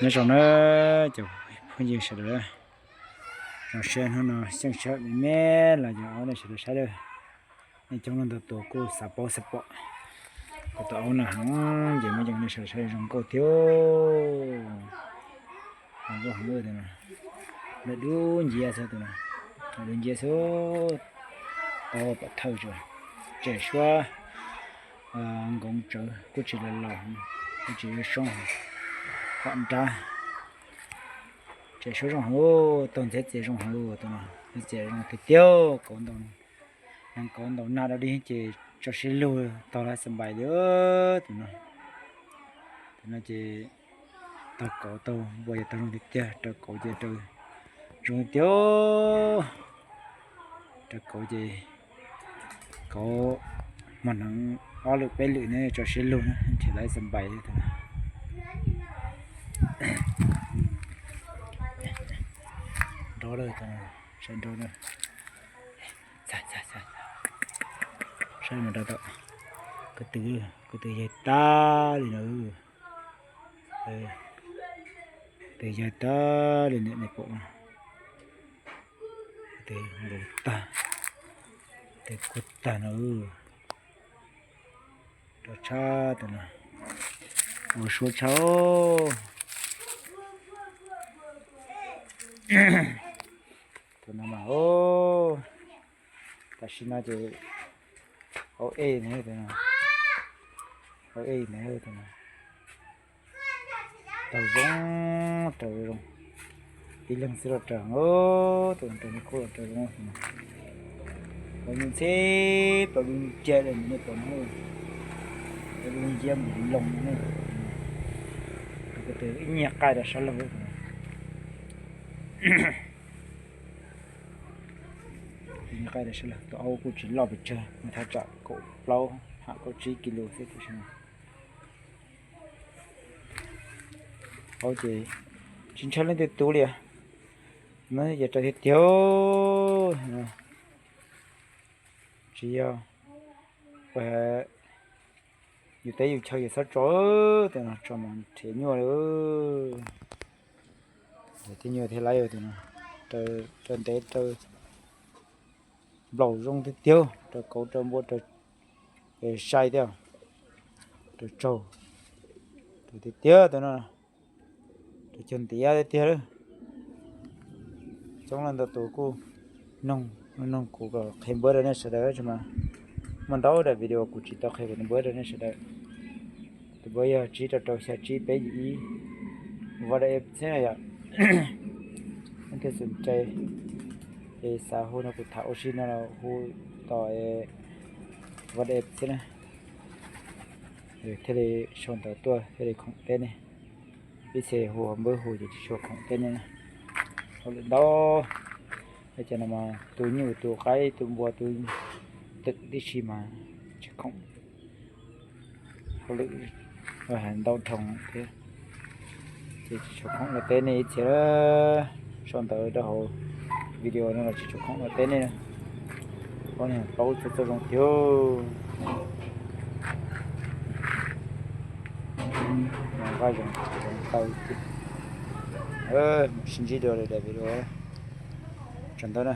Nyob zoo na cov phooj ywg sawv daws, zoo siab hnub no xyeej sab me me los yog nej sawv daws saib lawm. Nej coob leej ntau tus kuj xav paub xav pom kuv tus aub no heev ces muab coj nej sawv daws saib zoo nkauj thiab. Zoo nkauj heev tus no, lawm dub nciab xwb tus no, lawm dub nciab xwb. Tau pom thawj tseem suab nkoov tsawv kuj tsis los laus, kuj tsis yuav soob, pom nrab. Tseem suab zoo heev, taug ntxhiab txias zoo heev tus no, ntxhiab txias zoo tiag tiag. Kauv ntau, neeg kauv ntaus nag dog dig ces tso siab lug taug lawm xab npais li tus no. Tus no ces taug kauv taug npua ces taug zoo tiag tiag, raws kauv ces raws zoo tiag. Raws kauv ces kauv hmo hneev ob lwm peb lwm ne tso siab lug na, nrhiav lawm xab npais li tus no. Nrov lawm, saib nrov lawm. Saib mas rau tom, ko tw, ko tw yawg tag li na. Tes yawg tag li ntawm nej pom, tes nkaus tag, tes kuag tag no. Rau tshaj tus no, ua suab tshaj. Tus no mas, tam sim no ces aub ej ne tus no, aub ej ne tus no. Raug zoo, raug zoo, ib leeg xwb los raug, tus raug li khub los raug zoo. Pom ntxhib pom lub nce li nej pom no, pom lub nce npum loo ne. Tus ko tw ib nyiag qaij rau sab laug. Ib nyiag qaij rau sab laug, tus aub kuj tsis loj pes tsawg, thaj tsam kaum plaub ham kaum tsib kis lus xwb tiam sis aub ces tsis ntshai leej twg tus li. No yog raws tiag tiag, tsis yog yus teb yus chaw yus txhob tso, tus no tso mas nrhiav nyuaj li. Thiab nyuaj thiab laiv tus no, raws ntev raws nplaum zoo tiag tiag, raws kauv raws npua raws sai thiab, raws tsaug, raws tiag tiag tus no, raws cog ntiav tiag tiag lawm. Coob leej ntau tus kuj noog, noog kuv kom qhia npawb rau nej sawv daws, tab sis mas muaj ntau daim video kuv tsis tau qhia npawb rau nej sawv daws. Tus npawb yog tsib rau rau xya tsib peb yim ib, WhatsApp xwb yom. Leej twg xom cai es xav hu no kuv tham ua si no los hu tom WhatsApp xwb na, thiaj li sau ntawv tuaj thiaj li khoom teb nej. Ib txhia hu npawb hu ces tsis tshua khoom teb nej na. Hauj lwm ntau, ces no mas tu nyuj tu qaib tu npua tu twm tib si mas tsis khoom. Hauj lwm ntau dhau thiab ces tsis tshua khoom los teb nej ib txhia. Sau ntawv rau hauv video no los tsis tshua khoom los teb nej. Ob niag plaub txog txoj zoo tiag. Nqa zoo, zoo tau. Mus sib ntsib dua lwm daim video. Tsau ntau na.